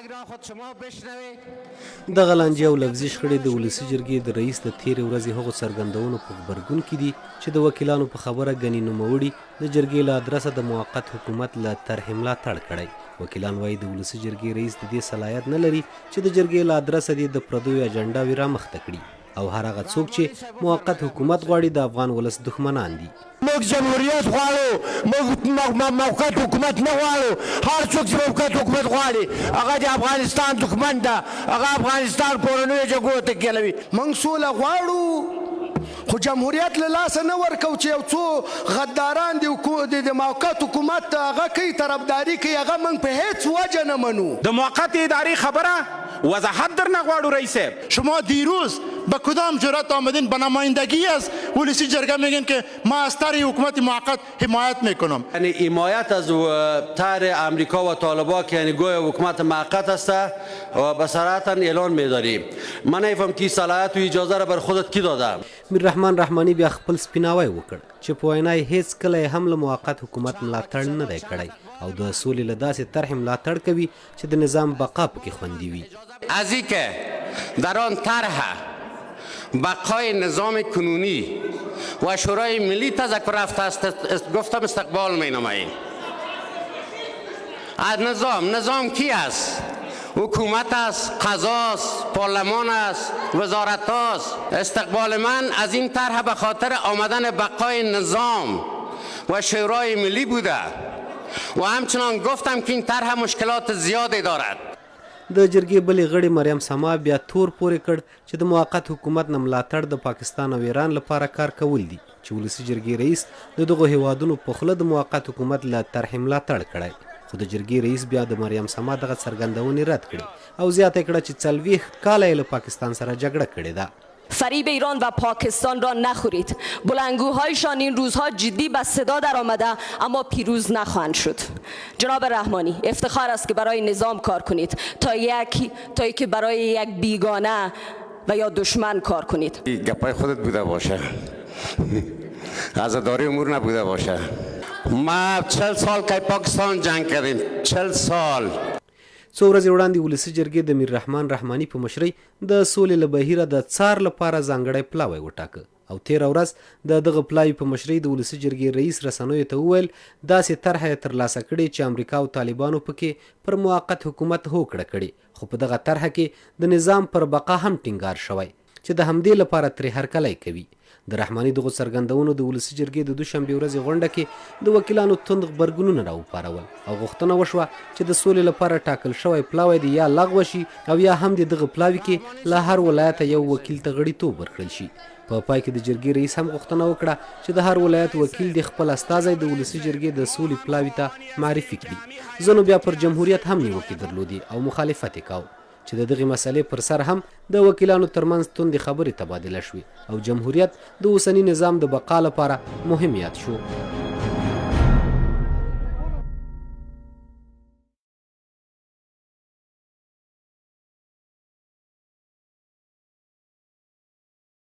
یک را خود شما بشنوید. دغه لانجې او لفظي شخړې د ولسي جرګې د رئیس د تېرې ورځې هغو څرګندونو په غبرګون کې دي چې د وکیلانو په خبره ګني نوموړي د جرګې له ادرسه د موقت حکومت له طرحې ملاتړ کړی. وکیلان وايي، د ولسي جرګې رئیس د دې صلاحیت نه لري چې د جرګې له ادرسه دې د پردیو اجنډاوې رامخته کړي او هر هغه څوک چې موقت حکومت غواړي د افغان ولس دښمنان دي. موږ جمهوریت غواړو، موږ موقت حکومت نه غواړو، هر څوک چې موقت حکومت غواړي هغه د افغانستان دښمن ده، هغه افغانستان کورنیو جګړو ته ښکېلوي. موږ سوله غواړو خو جمهوریت له لاسه نه ورکوو چې یو څو غداران د د موقت حکومت هغه کوي طرفداري کوي هغه موږ په هیڅ وجه نه منو. د موقتې ادارې خبره وضاحت درنه غواړو رئیس صاحب. شما دیروز به کدام جرأت آمدین به نمایندگی از ولسی جرگه میگین که ما از طرح حکومت موقت حمایت میکنم؟ یعنی حمایت از طرح امریکا و طالبا که یعنی گویا حکومت موقت است و به صراحت اعلان میداری. من نمیفهم که صلاحیت و اجازه را بر خودت کی داده؟ میررحمان رحماني بیا خپل سپیناوی وکړ چې په وینا یې هېڅکله یې هم له موقت حکومت ملاتړ نه دی کړی او د سولې له داسې طرحې ملاتړ کوي چې د نظام بقا پکې خوندي وي. از اینکه در آن طرح بقای نظام کنونی و شورای ملی تذکر رفته است گفتم استقبال می نماییم. از نظام، نظام کی است؟ حکومت است، قضا است، پارلمان است، وزارت است. استقبال من از این طرح به خاطر آمدن بقای نظام و شورای ملی بوده و همچنان گفتم که این طرح مشکلات زیادی دارد. د جرګې بلې غړې مریم سما بیا تور پورې کړ چې د موقت حکومت نه ملاتړ د پاکستان او ایران لپاره کار کول دي چې ولسي جرګې رئیس د دغو هېوادونو په خوله د موقت حکومت له طرحې ملاتړ کړی. خو د جرګې رئیس بیا د مریم سما دغه څرګندونې رد کړې او زیاته یې کړه چې 40 کاله یې له پاکستان سره جګړه کړې ده. فریب ایران و پاکستان را نخورید. بلندگوهایشان این روزها جدی به صدا در آمده اما پیروز نخواهند شد. جناب رحمانی افتخار است که برای نظام کار کنید تا یک تا که برای یک بیگانه و یا دشمن کار کنید. گپای خودت بوده باشه، عزاداری امور نبوده باشه. ما 40 سال که پاکستان جنگ کردیم، 40 سال. څو ورځې وړاندې ولسي جرګې د میررحمان رحماني په مشرۍ د سولې له بهیره د څار لپاره ځانګړی پلاوی وټاکه او تېره ورځ د دغه پلاوي په مشرۍ د ولسي جرګې رئیس رسنیو ته وویل، داسې طرحه یې ترلاسه کړې چې امریکا او طالبانو پکې پر موقت حکومت هوکړه کړې، خو په دغه طرحه کې د نظام پر بقا هم ټینګار شوی چې د همدې لپاره ترې هرکلی کوي. د رحماني دغو څرګندونو د ولسي جرګې د دوشنبې ورځې غونډه کې د وکیلانو توند غبرګونونه راوپارول او غوښتنه وشوه چې د سولې لپاره ټاکل شوی پلاوی دې یا لغوه شي او یا هم دې دغه پلاوي کې له هر ولایته یو وکیل ته غړیتوب ورکړل شي. په پای کې د جرګې رئیس هم غوښتنه وکړه چې د هر ولایت وکیل دې خپل استازی د ولسي جرګې د سولې پلاوي ته معرفي کړي. ځینو بیا پر جمهوریت هم نیوکې درلودې او مخالفت یې کاوه چې د دغې مسئلې پر سر هم د وکیلانو ترمنځ توندې خبرې تبادله شوې او جمهوریت د اوسني نظام د بقا لپاره مهم یاد شو.